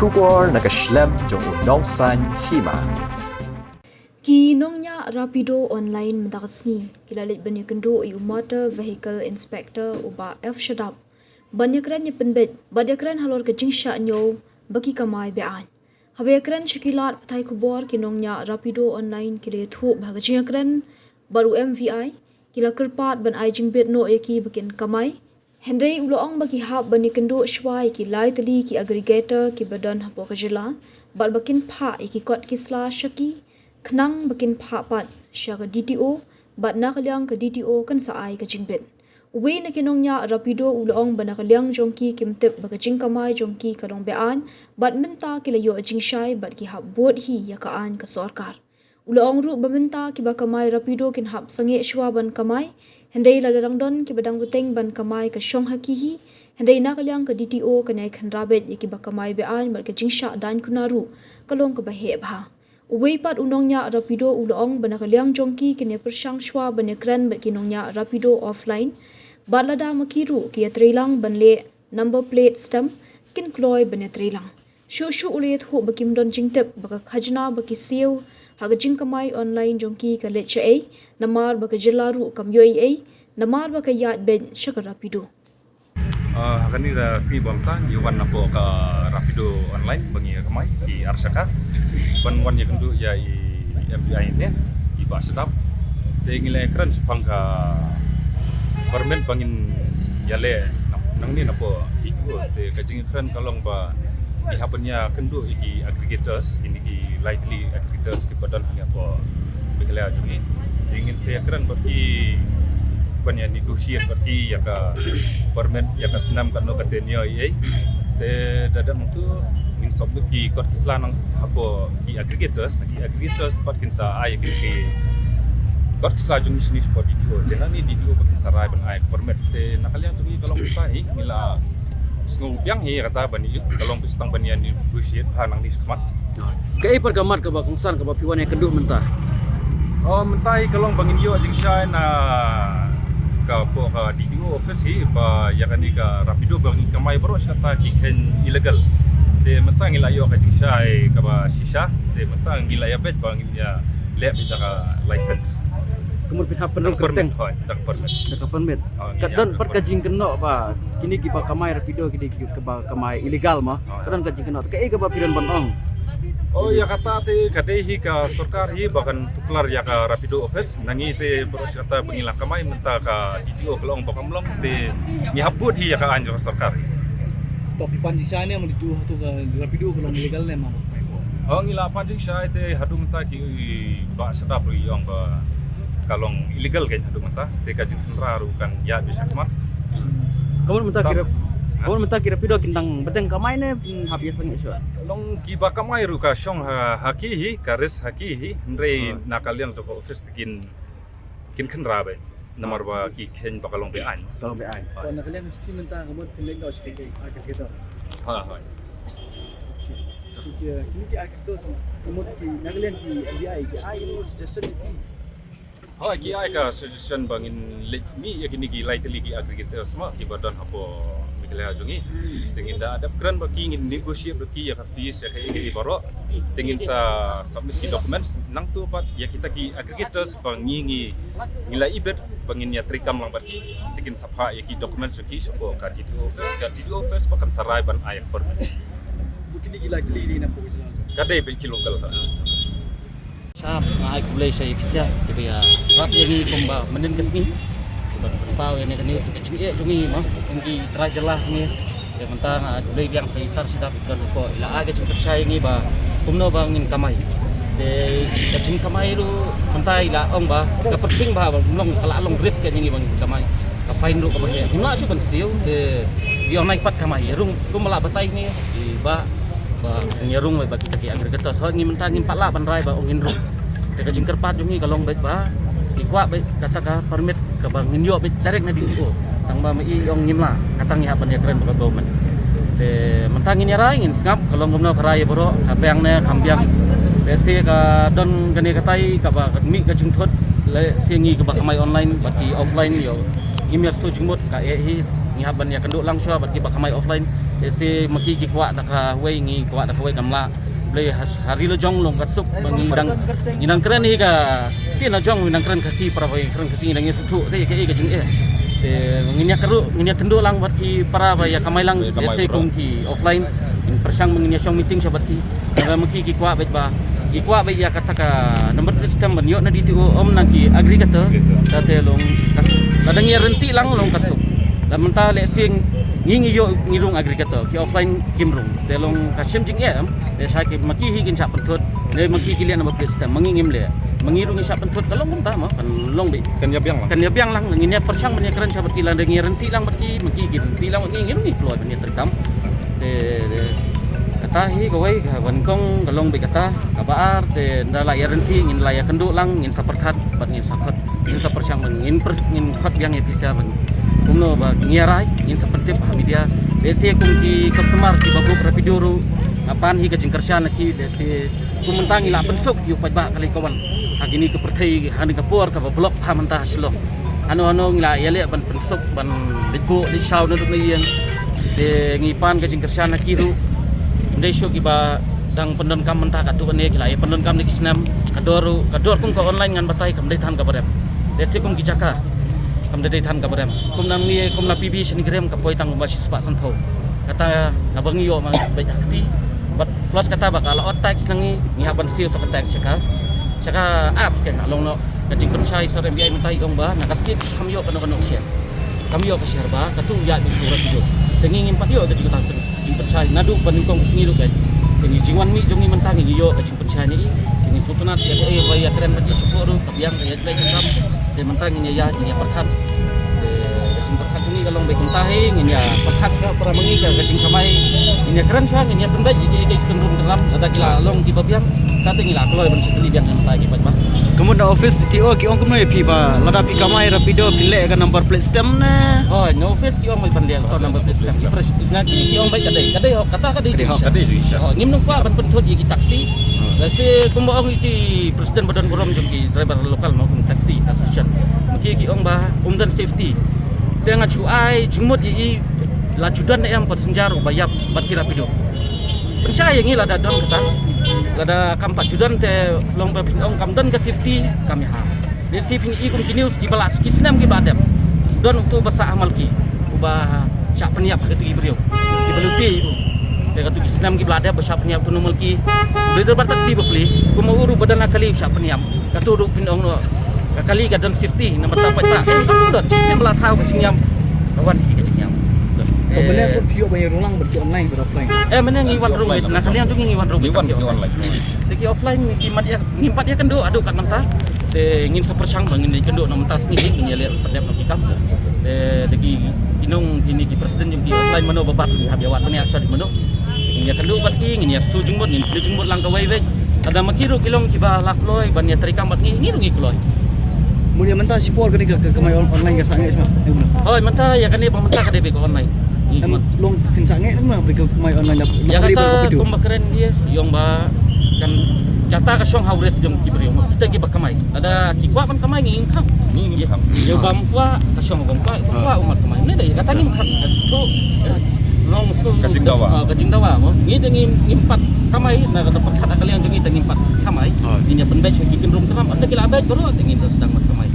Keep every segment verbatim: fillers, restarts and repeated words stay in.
Khubor na ka shlem jong u nongsaiñ hima. Ki nongñiah Rapido online mynta ka sngi ki la leit ban ïakynduh ïa u Motor Vehicle Inspector u Bah F Shadap ban ïakren ïapynbeit bad ïakren halor ka jingshah ñiew ba ki kamai be-aiñ. Haba ïakren sha ki lad pathai khubor, ki nongñiah Rapido online ki la ïathuh ba ha ka jingïakren bad u M V I, ki la kyrpad ban ai jingbit noh ïa ki ba kin kamai. Hynrei u la ong ba ki hap ban ïakynduh shuwa ïa ki lai tylli ki aggregator kiba don hapoh ka jylla bad ba kin phah ïa ki kot ki sla sha ki, khnang ba kin phah pat sha ka D T O bad na ka liang ka D T O kan sa ai ka jingbit. Uwei na ki nongñiah Rapido u la ong ba na ka liang jong ki kim tip ba ka jingkamai jong ki ka long be-aiñ bad mynta ki la ïoh jingshai bad ki hap bud hi ïa ka aiñ ka sorkar. U la ong ruh ba mynta kiba kamai Rapido kin hap sangeh shuwa ban kamai, hynrei lada dang don kiba dang bteng ban kamai ka shong ha ki hi, hynrei na ka liang ka D T O kan ïai khynra beit ïa kiba kamai be-aiñ bad ka jingshah daiñ kuna ruh ka long kaba heh bha. Uwei pat u nongñiah Rapido u la ong ba na ka liang jong ki kin ïa pyrshang shuwa ban ïakren bad ki nongñiah Rapido offline bad lada ma ki ruh ki ïatreilang ban leh number plate stamp, kin kloi ban ïatreilang. Shuh shuh u la ïathuh ba kim don jingtip ba ka khajna ba ki siew ha ka jingkamai online jong ki ka leit shaei, namar ba ka jylla ruh kam ïoh ei ei, namar ba ka ïaid beit sha ka Rapido. Ah, ha kane ka sngi ba mynta ngi wan napoh ka Rapido online ba ngi kamai ki ar shaka ban wan ïakynduh ïa i M V I ne i Bah Shadap. Te ngi la kren shaphang ka permit ba ngin ïaleh nangne napoh D T O. Te ka jingkren ka long ba ngi hap ban ïakynduh ïa ki aggregators, kine ki lai tylli aggregators kiba don hangne hapoh Meghalaya jong ngi. Te ngin sa ïakren bad ki ban ïa negotiate bad ki ïa ka permit, ïa ka snem katno ka tenure ei ei. Te da dang tu ngin submit ki kot ki sla na hapoh ki aggregators, ki aggregators pat kin sa ai ki, ki kot ki sla jong ngi shane shapoh D T O. Te nangne D T O pat kin sa rai ban ai permit. Te na ka liang jong ngi ka long kumta hi, ngi la sngewbiang hi kata ban ïa, ka long bistang ban ïa negotiate ha nangne shakhmat. Kaei pat ka mat kaba kongsan kaba phi wan ïakynduh mynta? Oh, mynta hi ka long ba ngin ïoh jingshai na ka, hapoh ka D T O office hi ba ïa kane ka Rapido ba ngin kamai baroh shi katta ki kheiñ illegal. Te mynta ngi la ïoh ka jingshai kaba shisha. Te mynta ngi la ïa beit ba ngin ïa leh beit da ka license. Ka mut phi hap pynrung kyrteng? Hooid, da ka permit. Da ka permit. Oh, ngi ïa. Ka don pat ka jingkynnoh ba kine kiba kamai Rapido kine kiba kamai illegal mo. Oh, ka don ka jingkynnoh. Kaei kaba phi don ban ong? Oh, ïa kata te ka dei hi ka sorkar hi ba kan tuklar ïa ka Rapido office. Na ngi te baroh shi katta ba ngi la kamai mynta ka D T O ka la ong ba kam long te ngi hap bud hi ïa ka aiñ jong ka sorkar. To phi pan jingshai ne ma D T O, to ka Rapido ka long illegal ne ma? Oh, ngi la pan jingshai te haduh mynta ki Bah Shadap ruh i ong ba ka long illegal kein haduh mynta, te ka jingkhynra ruh kan ïaid beit shakhmat. Ka mut mynta ki Rap-, ka mut mynta ki Rapido kin dang bteng kamai ne kin hap ïa sangeh shuwa? Long kiba kamai ruh ka shong ha, ha ki hi, ka ris ha ki hi, hynrei na ka liang jong ka office te kin, kin khynra beit. Namar ba ki kheiñ ba ka long be-aiñ. Ka long be-aiñ. To na ka liang jong phi mynta ka mut phi leit noh sha ki aggregator. Ha, ha. Ki, ki, ki aggregator ka mut ki na ka liang ki M V I ki ai suggestion ïa phi? Hooid, ki ai ka suggestion ba ngin leit mih ïa kine ki lai tylli ki aggregators mo kiba don hapoh Meghalaya jong ngi. Te ngin da dep kren bad ki, ngin negotiate bad ki ïa ka fees, ïa kaei kaei baroh. Te ngin sa submit ki documents, nangta pat ïa kita ki aggregators ba ngi, ngi, ngi la ibit ba ngin ïa treikam lang bad ki, te kin sa phah ïa ki documents jong ki shapoh ka D T O office, ka D T O office ba kan sa rai ban ai permit. Kine ki lai tylli na pdeng jylla? Ka dei beit ki local ha. Shap, nga ai khublei sha i officer kiba ïarap ïa ngi kumba mynnin ka sngi. Kiba pynpaw ïa kane ka jingeh jong ngi mo, kum ki trai jylla ngi. Te mynta nga ai khublei biang sha i Sir Shadap, i don hapoh, i la ai ka jingpynshai ïa ngi ba kumno ba ngin kamai. Te ka jingkamai ruh mynta i la ong ba ka pyrthei ba, ba long, ka la long risk ïa ngi ba ngin kamai. Ka fine ruh kaba heh. Ngim lah shuh ban siew, te i ong nai pat kamai. Rung kumba la batai ngi i Bah ba ngin ïa rung beit bad kita ki aggregators. Hooid, ngi mynta ngim pat lah ban rai ba ong ngin rung. Te ka jingkyrpad jong ngi ka long beit ba ngi kwah beit kata ka permit kaba ngin ïoh beit direct na D T O. Tang ba ma i ong ngim lah, kata ngi hap ban ïakren bad ka government. Te mynta ngin ïa rai, ngin sngap ka long kumno ka rai ïa baroh, ka biang ne kam biang. Te shi ka don kane katai kaba ka mih ka jingthut, lehse ngi kiba kamai online bad ki offline ïoh ngim ïa sngewthuh jingmut. Kaei hi ngi hap ban ïakynduh lang shuwa bad kiba kamai offline. Te shi ma ki ki kwah da kawei, ngi kwah da kawei, kam lah. Balei ha, ha ri la jong long ka suk ba ngi dang, ngi dang kren hi ka, te na jong ngi dang kren Khasi, para ba ngi kren Khasi ngi dang ïa sngewthuh te ka, ka jingeh. Te ngin ïa kynduh, ngin ïa kynduh lang bad ki para ba ïa kamai lang, ïa kamai, te shi kum ki offline. Ngin pyrshang ba ngin ïa shong meeting sha bad ki. Namar ma ki ki kwah beit ba, ki kwah beit ïa kata ka number plate stamp ban ïoh na D T O, ym na ki aggregator. Aggregator. Te long ka, lada ngi ïa rynti lang long ka suk. Lada mynta lehse ngi, ngi ïoh, ngi rung aggregator, ki offline kim rung. Te long ka shem jingeh em. Te sha ki, ma ki hi kin shah pynthut. Ne ma ki ki leh number plate stamp, ma ngi ngim leh. Ma ngi ruh ngi shah pynthut, ka long kumta mo, kan long beit. Kan ïa biang lang. Kan ïa biang lang, ngin ïa pyrshang ban ïa kren sha bad ki, lada ngi ïa rynti lang bad ki, ma ki ki rynti lang bad ngi, ngi ruh ngi kloi ban ïa treikam. Te, te, kata hi kawei, ka ba nyngkong ka long beit kata, kaba ar, te ynda la ïa rynti, ngin la ïa kynduh lang, ngin sa pyrkhat, bad ngin sa khot, ngin sa pyrshang, bad ngin pyr-, ngin khot biang ïa pisa, bad kumno ba ngi ïa rai, ngin sa pyntip ha media. Te shi kum ki customer, ki ba book Rapido ruh, nga pan hi ka jingkyrshan na ki, te shi kum mynta ngi la pynsuk ïa u paidbah ka lei ka wan ha kine ki pyrthei, ha kane ka por kaba block ha mynta ha Shillong. Hano hano ngi la ïaleh ban pynsuk, ban leit buh leit shaw naduh na ïing. Te ngi pan ka jingkyrshan na ki ruh. Ym dei shuh kiba dang pyndonkam mynta katto katne, ki la ïa pyndonkam ne ki snem. Ka dor ruh, ka dor kum ka online ngan batai kam dei than kaba rem. Te shi kum ki jaka kam dei than kaba rem. Kum na ngi, kum na P B shane ki rem ka poi tang kumba shispah sanphew. Kata kaba ngi ïoh ma beit ha kti. Bad plus kata ba ka la ot tax na ngi, ngi hap ban siew sa ka tax sha ka, sha ka apps, ka long noh ka jingpynshai. Sor M B I mynta i ong ba na ka state kam ïoh kano kano ka sher. Kam ïoh ka sher ba katu ïa u shu Rapido. Te ngi ngim pat ïoh ka jingpyn-, jingpynshai naduh ba nyngkong ka sngi ruh ka. Te ngi jingwan mih jong ngi mynta ngi ïoh ka jingpynshai ne i. Te ngi sngewtynnat ïa ka, eh, ba ïa kren bad ïa shu ruh ka biang ka ïa ka kam. Te mynta ngin ïa, ïa, ngin ïa pyrkhat. Te ka jingpyrkhat jong ngi ka long ba kumta hi, ngin ïa pyrkhat sha para ma ngi ka, ka jingkamai. Ngin ïa kren sha, ngin ïa pynbeit ïa ki, ïa ki kynrum kynram, lada ki la long kiba biang, kata ngi la kloi ban shakri biang mynta ki paidbah. Ka mut na office D T O ki ong kumno ïa phi ba lada phi kamai Rapido phi leh ka number plate stamp ne? Oh, na office ki ong ba ban leh ka number plate stamp. Ki fresh, na ki, ki ong ba ka dei, ka dei hok, kata ka dei. Ka dei hok, ka dei. Oh, ngim nang kwah ban pynthut ïa ki taxi. Hmm. Lehse kumba ong ïa ki president ba don burom jong ki driver local mo, kum taxi association. Ma ki ki ong ba um don safety. Te nga shu ai jingmut ïa i, la ju don ne em passenger uba ïap bad ki Rapido. Pynshai ïa ngi lada don kata. Lada kam pat ju don te long ba phin ong kam don ka safety, kam ïa ha. Lehse phin i kum ki news kiba la ki snem kiba la dep. Don uto ba sah ha Malki, uba shah pynïap ha katu ki briew kiba lute ïa u. Te katu ki snem kiba la dep ba shah pynïap uto u nong Malki. Uba dei driver taxi ba plie, kumba u ruh ba don ha kali shah pynïap. Katu ruh phin ong noh ka kali ka don safety, namar ta pat ta, eh, ka don shisien ba la thaw ka jingïap, ka wan hi ka jingïap. Ko mynne ko phi ïoh ban ïa rung lang bad ki online bad offline? Eh, mynne ngi wan rung bad na ka liang jong ngi, ngi wan rung bad ki online. Te ki offline ngim pat ïa, ngim pat ïa kynduh haduh katne mynta. Te ngin sa pyrshang ba ngin ïa kynduh na mynta sngi, ngin ïa leh pyndep noh ki kam. Te, te ki, ki nong kine ki president jong ki offline mano ba bat, ngi hap ïa wad mynne, actually mano. Ngin ïa kynduh bad ki, ngin ïa shu jingmut, ngin pynduh jingmut lang kawei wei. Lada ma ki ruh ki long kiba la kloi ban ïa treikam bad ngi, ngi ruh ngi kloi. Mut ïa mynta shipor kane ka, ka kamai on-, online ka sangeh shwa. Hoi, mynta ïa kane ba mynta ka dei beit ka online. Em, long phin sangeh nang na beit ka kamai online la. Ïa kata kumba kren ïa, ïong ba kan kata ka shong ha u rest jong ki briew. Kita kiba kamai. Lada ki kwah ban kamai ngi ngin kham. Ngi ngin kham. Ïa bam kwah, ka shong bam kwah, bam kwah u mat kamai. Ne dei kata ngim kham. Ka shu, eh, long sku ka jingdawa. Ah, ka jingdawa mo. Ngi te ngim, ngim pat kamai, na kata pyrkhat ha ka liang jong ngi te ngim pat kamai. Ngin ïa pynbeit sha ki kynrum kynram, ynda ki la beit baroh te ngin sa sdang mat kamai.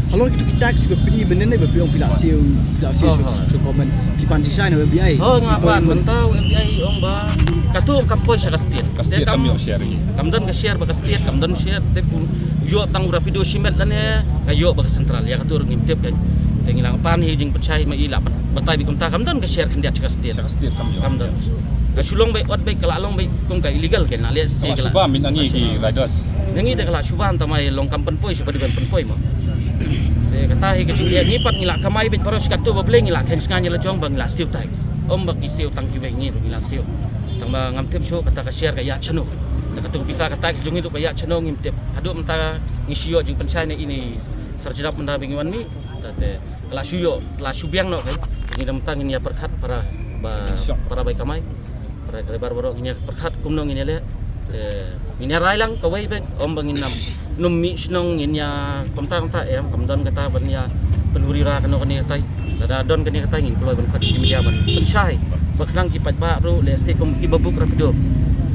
Halor kitu ki tax ba phi mynne ba phi ong phi la siew, phi la siew shu, shu comment. Phi pan jingshai na U M B I. Oh, nga pan mynta U M B I ong ba katu kam poi sha ka state. Ka state kam ïoh share. Kam don ka share ba ka state, kam don share te ku ïoh tang u Rapido shimet lane ka ïoh ba ka central, ïa katu ruh ngim tip kein. Te ngi la pan hi jingpynshai ma i la batai beit kumta, kam don ka share khyndiat sha ka state. Sha ka state kam ïoh. Kam don. Ka shu long beit ot beit, ka la long beit kum ka illegal kein, na leh sha ka la shu ba min ngi ki riders. Ngi te ka la shu ba, tang ma long kam pynpoi sha ba dei ban pynpoi mo. Te kata hi ka jingeh, ngi pat ngi la kamai beit baroh shi katto, ba balei ngi la kheiñ sngan ïa la jong ba ngi la siew tax. Ym ba ki siew tang kiwei, ngi ruh ngi la siew. Tang ba ngam tip shuh kata ka share ka ïaid shano. Te katu ka pisa ka tax jong ngi ruh ka ïaid shano ngim tip. Haduh mynta ngi shu ïoh jingpynshai ne i ne i sar jrap mynta ba ngi wan mih. Te, te ka la shu ïoh, ka la shu biang noh kein. Ngi da mynta ngin ïa pyrkhat para ba, para bai kamai. Para driver baroh ngin ïa pyrkhat kumno ngin ïa leh. Te ngin ïa rai lang kawei beit, ym ba ngin nym, nym mih shnong ngin ïa kumta kumta em, kam don kata ban ïa pynhuri ra kano kane katai. Lada don kane katai ngin kloi ban khot ki media ban pynshai. Ba khnang ki paidbah ruh lehse kum ki ba book rapido.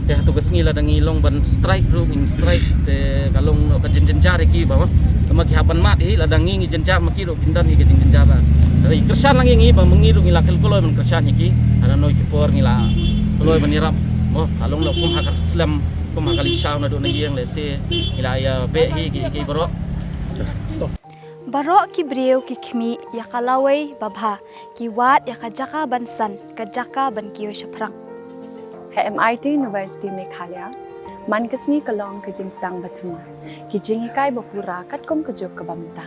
Te hato ka sngi lada ngi long ban strike ruh ngin strike, te ka long noh ka jynjar ïa ki ba, ba ma ki hap ban mad hi, lada ngi ngi jynjar ma ki ruh kin don hi ka jingjynjar. Te kyrshan lang ïa ngi ba ma ngi ruh ngi la khlem kloi ban kyrshan ïa ki. Hana noi ki por ngi la kloi ban ïarap. Oh, ka long noh kum ha ka slem, kum ha ka lynti shaw naduh na ïing, lehse ngi la ïa beh hi ki, ki baroh. Baroh ki briew ki khmih ïa ka lawei babha, ki wad ïa ka jaka ban san, ka jaka ban kiew shaphrang. Ha M I T University Meghalaya, man ka sngi ka long ka jingsdang ba thymmai, ki jinghikai ba pura katkum ka juk kaba mynta.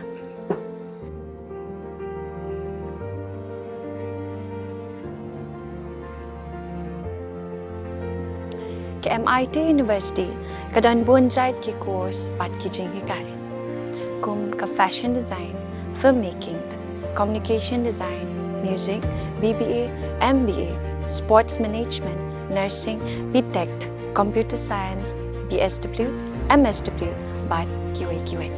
Ka M I T University ka don bun jait ki course bad ki jinghikai, kum ka fashion design, filmmaking, communication design, music, B B A, M B A, sports management, nursing, B Tech, computer science, B S W, M S W bad kiwei kiwei.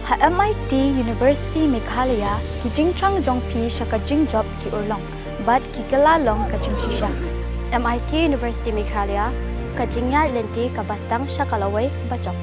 Ha M I T University Meghalaya, ki jingthrang jong phi sha ka jingjop ki urlong bad ki kylla long ka jingshisha. M I T University Meghalaya, ka jingïaid lynti kaba sdang sha ka lawei bajop.